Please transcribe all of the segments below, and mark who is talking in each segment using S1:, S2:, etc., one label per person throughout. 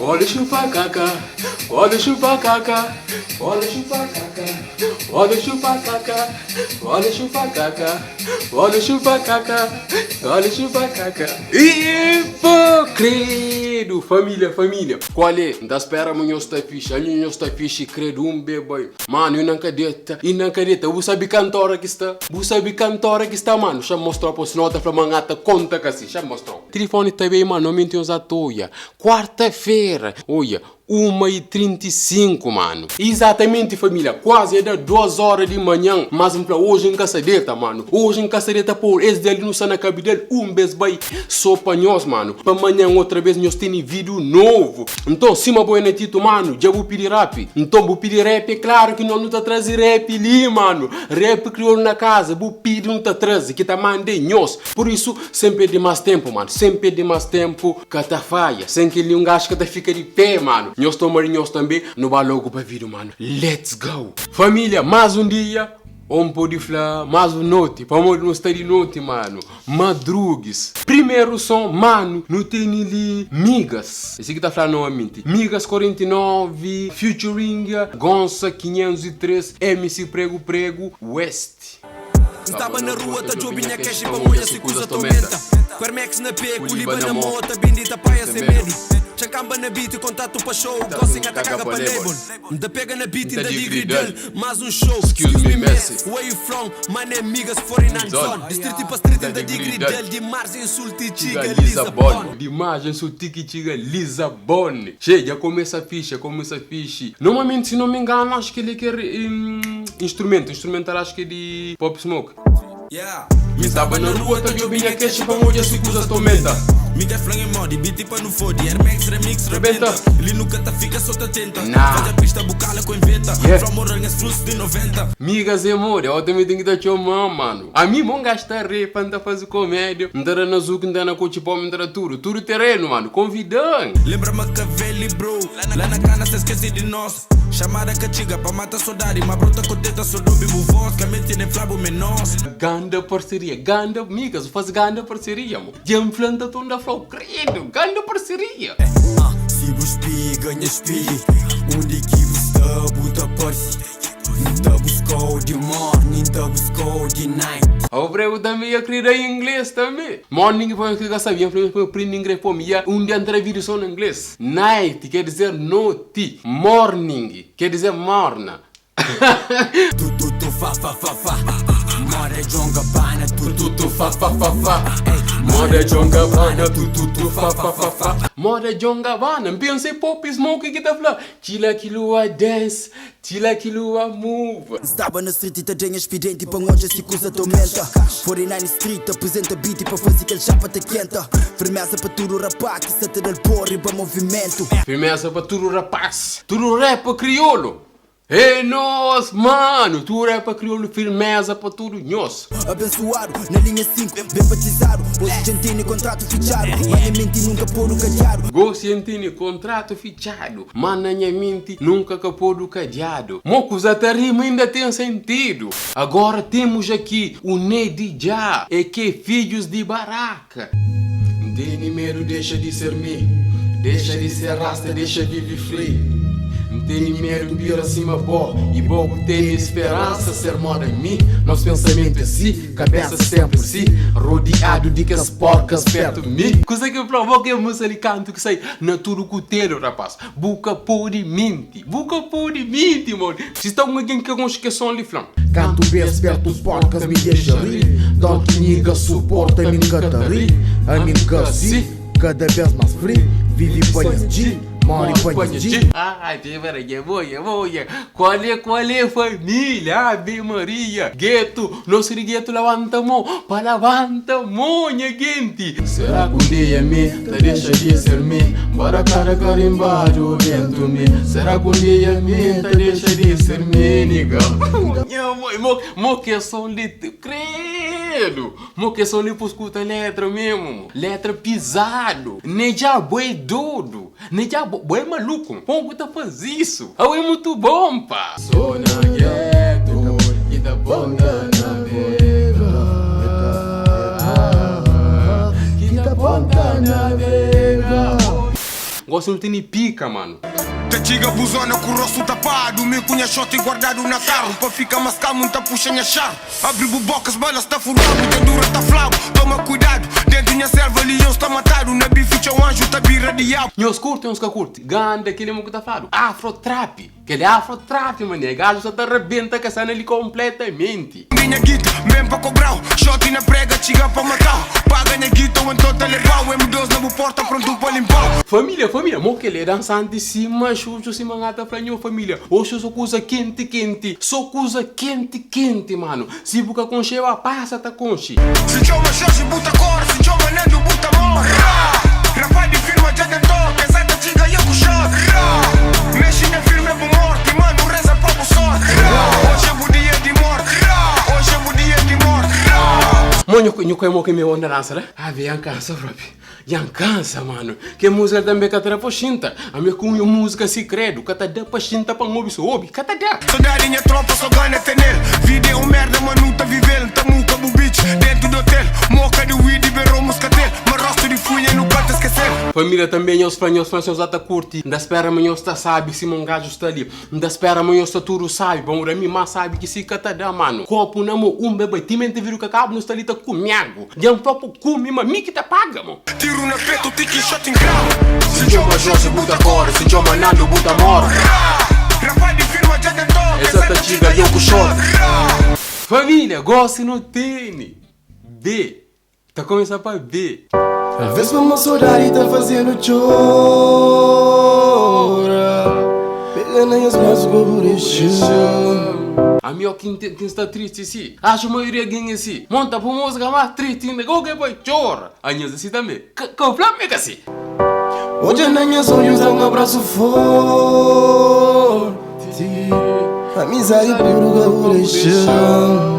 S1: Pode chupar caca, pode chupar caca, pode chupar caca, pode chupar caca, pode chupar caca, pode chupar caca, pode chupar caca. Epa, credo! Família, família, qual é? N ta spera ma nhos ta fixe, anho nhos ta fixe, credo, um bê bai. Mano, e nan ka deta, e nan ka deta, bu sabe kantu ora ki sta? Bu sabe kantu ora ki sta, mano? Xa-m mostrau pa sinau ta fla ma N ata konta ka si, xa-m mostrau. Tilifoni ta bai, mano, menti nhos ata oia. Kuarta-fera, oia, 1:35, mano. Izatamenti familia, kuazi é da 2 ora di manhan, mas N fla oji N ka sa deta, mano. Oji N ka sa deta po es dia li nu sta na Kabidal, un bes bai so pa nhos, mano. Pa manhan otra bes nhos tene video novu. Nton, sima bo é na Tito, mano, dja bu pidi rap? Nton bu pidi rap, é klaru ki nos nu ta traze rap li, mano. Rap kriolu na kaza, bu pidi nu ta traze, ki ta manda é nhos. Pur isu, sen perde más ténpu, mano, sen perde más ténpu, ka ta fadja. Sen kel-li un gaju ka ta fika di pé, mano. Nhos toma di nhos tanbê, nu ba lógu pa vídiu, mano. Let's go! Família, más un dia, ô N pode fla más un noti, pamodi nu sta di noti, mano. Madrugis. Primeru son, mano, nu tene li Migas. É si ki ta fla novamenti, Migas 49 featuring Gonsa 503, MC Pregu Pregu, West.
S2: N staba na rua ta djobe nha cash pa N odja si kuza ta aumenta Ku Air-Max na pé, ku liba na mô Ta bindi ta paia sen medu Txan kanba na beat, kontatu pa show Gosi N ka ta kaga pa label N ta pega na beat, N ta digridal Más un show, excuse me miss Where you from? Mané migas, 49 zone Di street pa street N ta digridal Di margem sul ti txiga Lisabon.
S1: Di margem sul ti ki txiga Lisabon Che, dja kumesa fixi, dja kumesa fixi Normalmenti si no mi inganu acho ki el é ker instrumento, instrumental acho ki é di Pop Smoke. Mi staba na rua ta djobe nha cash pa N odja si kuzas ta aumenta.
S2: Mi ka fla-m é modi, beat pa nu fodi, Air Max remix rebenta. Li nu ka ta fika so ta tenta, fadja pista bu kala ku inventa, fla moral nhas flus di 90.
S1: Migas é modi, ó tanbe ten ki ta txoma mano. Ami mo N gasta repa N ta faze komédia, N ta da na zuki N ta da na kotxi-pó N ta da tudu, tudu terenu mano, konvida-m.
S2: Lembra Machiavelli bro, la na kana sa skese di nos. Chamada ka txiga pa mata sodadi Ma bro ta kontenta so d'obi bu voz Ka menti nen fla bu m'é nos.
S1: Ganda parceria, ganda migas, faz ganda parceria mo. Dja-m fla N ta torna fla-u, credo, ganda parceria.
S2: Si bu spiga nha spigi Undi ki bu sta bu ta parsi N ta buska-u di morning N ta buska-u di night.
S1: O prego tambe ia kre da inglês tambe. Morning pa nhos ki ka sabe, nha fla nhos pa prende inglês pom ia un dia N tra video so na inglês. Night quer dizer noti, morning quer dizer morna.
S2: Tu tu tu fa fa fa fa Moda John Gabbana Tu tu tu fa fa fa fa Ei
S1: Moda John Gabbana Tu tu tu fa fa fa fa Moda John Gabbana N pensa é Pop Smoke ki ta fla Tila ki lua dance Tila ki lua move.
S2: N staba na street ta drenha spidenti pa N odja si kuza ta aumenta 49 street aprizenta beat pa fazi kel chapa ta kenta Firmeza pa tudu rapá ki sa ta dal pó riba movimentu.
S1: Firmeza pa tudu rapaz, tudu rapper kriolu É nos mano, tudu rapper kriolu Firmeza pa tudu nhos.
S2: Abensuadu na linha 5, ben batizadu Oji dja N tene kontratu fitxadu Ma nha menti nunka podu kadiadu.
S1: Gosi N tene kontratu fitxadu. Ma na nha menti nunka ka podu kadiadu. Mo kuza ta rima inda ten sentidu. Agora temos aqui o Nedi Dja é ke fidjus di Baraka. N tene medu dexa di ser mi, dexa di ser rasta dexa vivi free. N tene medu bira sima bo i bo bu tene speransa ser moda mi. Nos pensamentu é si. Kabesa senpri si, rodiadu di kes porkas pertu mi. Kuze ki fla bo ke musa li kantu ki sai na tudu kutelu rapaz bu ka podi minti bu ka podi minti modi si sta un algen ki ka konxe kes son li flam.
S2: Kantu bes pertu porkas mi dexa ri Dor ki nigga suporta mi nka ta ri Ami nka si, kada bes mas free Vivi pa nhas G, mori pa nhas G.
S1: Ai pera dja bo dja bo dja Kualé kualé família Ave Maria Getu Nos di getu labanta mo Pa labanta mo nha genti Será ku un dia mi ta dexa di ser mi Nbora kada karimbadu dentu mi Será ku un dia mi ta dexa di ser mi Nigga Nha moi mo mo ke son li Credo Mo ke son li pa skuta letra memu Letra pizadu Ne dja bo é dodu Ne dja bo bo é maluku Como bu ta fazi isso Abo é mutu bom pa. So na gueto ki ta ponta navega Ki ta ponta navega. Gosi nu tene pika, mano.
S3: Ta txiga bu zona ku rostu tapadu Mi ku nha shoti guardadu na karu Pa fika mas kalmu N ta puxa nha xaru Abri bu boka sbala sta furadu Ta dura ta flabu Toma kuidadu Dentu nha selva lions ta matadu Na bifi txeu anju ta bira diabu.
S1: Nhos kurti nhos ka kurti ganda keli mo ki ta fladu afro trap keli afro trap mané gaju sa ta rabenta ka sena li completamenti.
S3: Minha guita, N ben pa kobrau Shoti na prega, txiga pa matau Paga nha guita ou enton ta lebau M2 na bu porta prontu pa limpau.
S1: Família família mo keli é dansanti sima xuxu sima nga ta fla nho família oxi so kuza kenti kenti so kuza kenti kenti mano si bu ka konxeba pasa ta konxi.
S3: Si txoma Jorge bu ta kore Si txoma Nando bu ta more Rapaz di firma dja ten toke Sa ta txiga yo ku shot Mexe na firma é bu morti Mano reza pa bu sorti Hoje é bu dia di morti Hoje é bu dia di morti.
S1: Mo nhu nhu kue mo ki mi onda dansa la? Abi ya nkansa propi ya nkansa mano ke musika tambe ka ta da pa xinta ami ku un musika si credo ka ta da pa xinta pa obi so obi ka ta da.
S3: Sodadi nha tropa so gana tenel Vida é um merda ma nu ta vivel Nta muka bu bitch dentu di hotel Moka di weed i berro muskatel Ma rostu di funha nu ka ta skesel.
S1: Família tanbe nhos fla nhos fla nhos ata kurti nta spera ma nhos ta sabi sima un gaju sta li nta spera ma nhos sta tudu sabi pamodi ami mas sabi ki si ka ta da manu kopu na mo un beba timenti vidu ka kabu nu sta li ta kume agu djan fla po kume ma mi ki ta paga mo.
S3: Tiru na petu ti ki shot ngraba.
S1: Si txoma Jose bu ta kore si txoma Nando bu ta more.
S3: Rapaz di firma dja ten toke
S1: Es sa ta txiga yo ku shot. Família gosi nu tene B Ta kumesa pa B.
S4: Talvez pamo sodadi ta fazenu txora Pega na nhas brasu pa bu dexa-m.
S1: Ami ó ki N sta tristi si. Axu maioria gen é si. Monta pa múzika más tristi inda go ke pa txora. Anhas é si tanbe. Ka fla ma é ka si.
S4: Odja na nhas odjus da un abrasu forti. Amizadi puru ka bu dexa-m.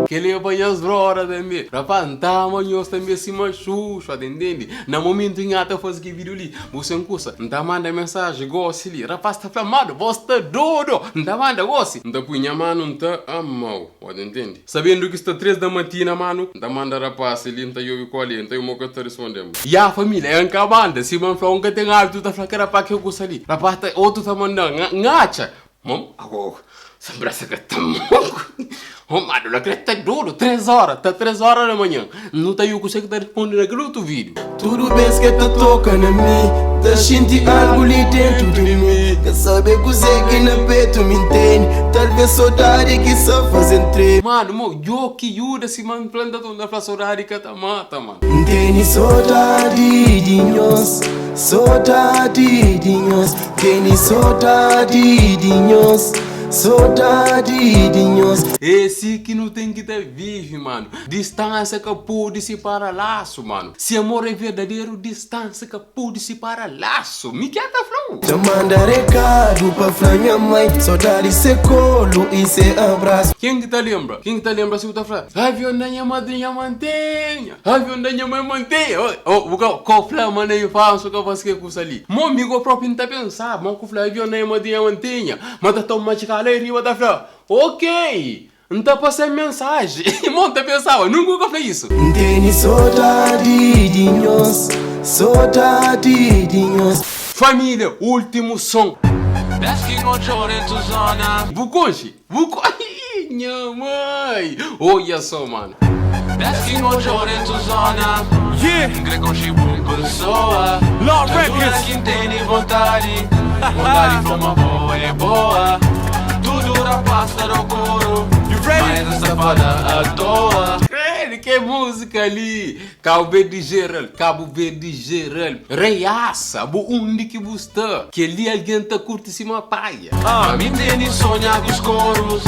S1: Kel-li é pa nhas broda tanbe. Rapaz, N ta ama nhos tanbe sima Xuxa, ta intende? Na momentu ki N ata faze kel video li, bu sen kusa, N ta manda mensaji gosi li. Rapaz ta fla, Mano, bo sta dodo! N ta manda gosi. N ta pui nha manu, N ta ama-u, bo ta intende? Sabendu ki sta 3 da matina, manu, N ta manda rapaz li, N ta yobi ku ale, N ta yobi mo ka ta risponde-m. Ya família, N ka manda. Sima N fla-u, N ka ten abitu ta fla kel rapaz ke kusa li. Rapaz ta, otu ta manda-m, N atxa. Mom, ago, sa ka ta moku. Hom, madu la kre ta dodu, 3 ora, ta 3 ora da manhan. Nu ta yu kuse ki ta risponde na kel otu video.
S4: Tudu bes ke ta toka na mi, ta xinti algu li dentu di mi. Ka sabe kuze ki na petu mi ntende, talves sodadi ki sa faze-m treme.
S1: Manu, mo, djo ki juda si man fla nta torna fla sodadi ka ta mata, manu.
S4: N tene sodadi di nhos, sodadi di nhos. Tene sodadi di nhos, sodadi di nhos.
S1: É si ki nu ten ki ta vive, manu. Distánsia ka pode sipara lasu, manu. Si amor é verdaderu, distánsia ka pode sipara lasu. Mi ki ta fla-u.
S4: Ta manda rekadu pa fla nha mai, sodadi se kolu i se abrasu.
S1: Ken ki ta lenbra? Ken ki ta lenbra si bu ta fla, Avion da nha madrinha mantenha. Avion da nha mai mantenha. Oh, bu ka ka fla ma na infância ka fasi ke kusa li. Mo mi go propi nta pensa, mo ku fla avion da nha madrinha mantenha. Ma ta toma txikala e riba ta fla, ok, nta pasa mensaji. Mo nta pensaba, nunka bu ka fla isu.
S4: N tene sodadi di nhos, sodadi di nhos.
S1: Família, últimu son. Bu konxe? Bu ko Ih, nha mai! Odja so, mano. Credo, que música li! Cabo Verde geral, Cabo Verde geral. Reiaça, bu undi ki bu sta? Kel-li algen ta kurti sima paia.
S5: Mi teni sonha ku skorus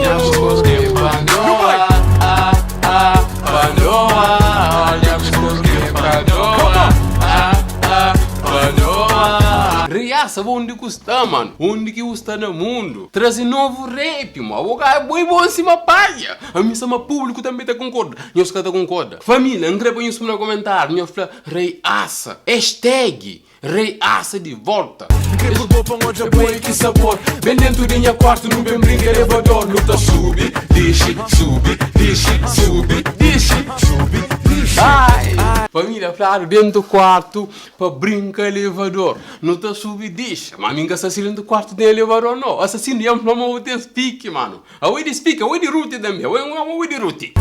S5: Nha skorus ke Pandora ah, ah, Pandora Nha skorus ke Pandora ah, ah, Pandora
S1: Riaça bo undi ku sta mano Undi ki bu sta na mundu Traze novu rap mo Abo ka bo e bom sima paia Ami sta ma publiku tambe ta konkorda Nhos ka ta konkorda Família N kre pa nhos pui na komentariu Nhos fla Rei Asa Hashtag Rei Asa di volta.
S5: N kre por bo pa N odja bo e ki sabor Ben dentu di nha kuartu nu ben brinka elevador Nu ta subi, dixi, subi, dixi, subi, dixi, subi, dixi.
S1: Ai!
S5: Família fladu dentu kuartu pa brinka elevador. Nu ta subi dixi. Ma mi N ka sta si dentu kuartu ten elevador no. Asasinu dja N fla ma bu ten spiki manu. Awe di spiki, awe di ruti tanbe. Awe awe di ruti.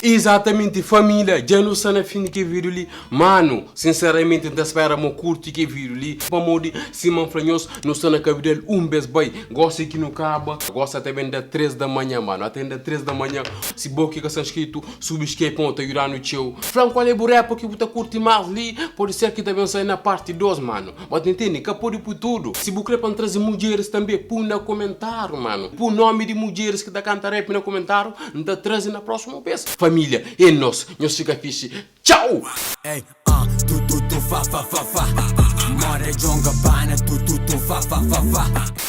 S5: Izatamenti família, dja nu sta na fin di kel vídiu li. Manu, sinseramenti N ta spera ma kurti kel vídiu li, pamodi sima N fla nhos, nu sta na Kabidal un bes bai, gosi ki nu kaba, gosi ata ben da 3 da manha, manu, ata ben da 3 da manha, si bo ki ka sta nskritu, subskrebe pamo ta djuda-nu txeu. Fla-m kual é bu rapper ki bu ta kurti más li, pode ser ki ta ben sai na parti 2, manu. Bo ta intende? Ka pode pui tudu. Si bu kre pa N traze mudjeris tanbe, pui na komentáriu, manu. Pui nomi di mudjeris ki ta kanta rap na komentáriu, N ta traze na prósimu bes. Família, é nos, nhos fika fixi. Tchau!
S2: Ei, ah, tu tu tu fa fa fa fa Moda John Gabbana, tu tu tu fa fa fa fa.